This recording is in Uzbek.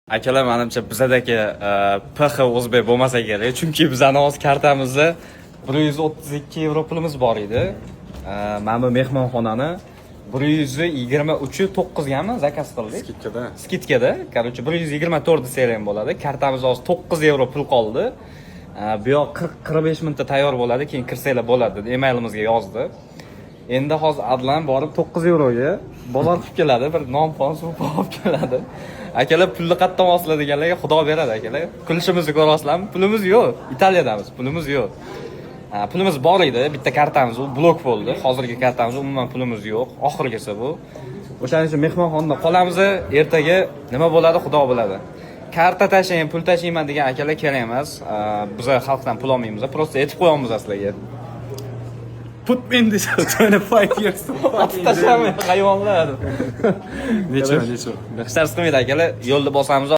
Akalar, manimcha, bizadagi PX o'zbek bo'lmasa kerak, chunki bizani hozir kartamizda 132 yevro pulimiz bor edi. Mana bu mehmonxonani 123 9 gami заказ qildik. Скидка da. Скидка da, короче, 124 desak ham bo'ladi. Kartamizda hozir 9 yevro pul qoldi. Bu yoq 40-45 minutda tayyor bo'ladi, keyin kirsanglar bo'ladi dedi, emailimizga yozdi. Endi hozir Adlan borib 9 yevroga bozor qilib keladi, bir non pon, suv olib keladi. Akalar, pulni qayerdan olasizlar deganlarga Xudo beradi, akalar. Kulishimizni ko'ryapsizlarmi? Pulimiz yo'q, Italiyadamiz, pulimiz yo'q. Ha, pulimiz bor edi, bitta kartamiz u blok bo'ldi. Hozirgi kartamiz umuman pulimiz yo'q, oxirgisi bu. O'shaning uchun mehmonxonada qolamiz. Ertaga nima bo'ladi, Xudo biladi. Karta tashlang, pul tashlayman degan akalar kerak emas. Biza xalqdan pul olmaymiz, просто aytib qo'yamiz sizlarga. Put me in this 25 years to Otib tashlamay, hayvonlar. Ничего, ничего. Hech narsa qilmaydi, akalar, yo'lda bosamiz.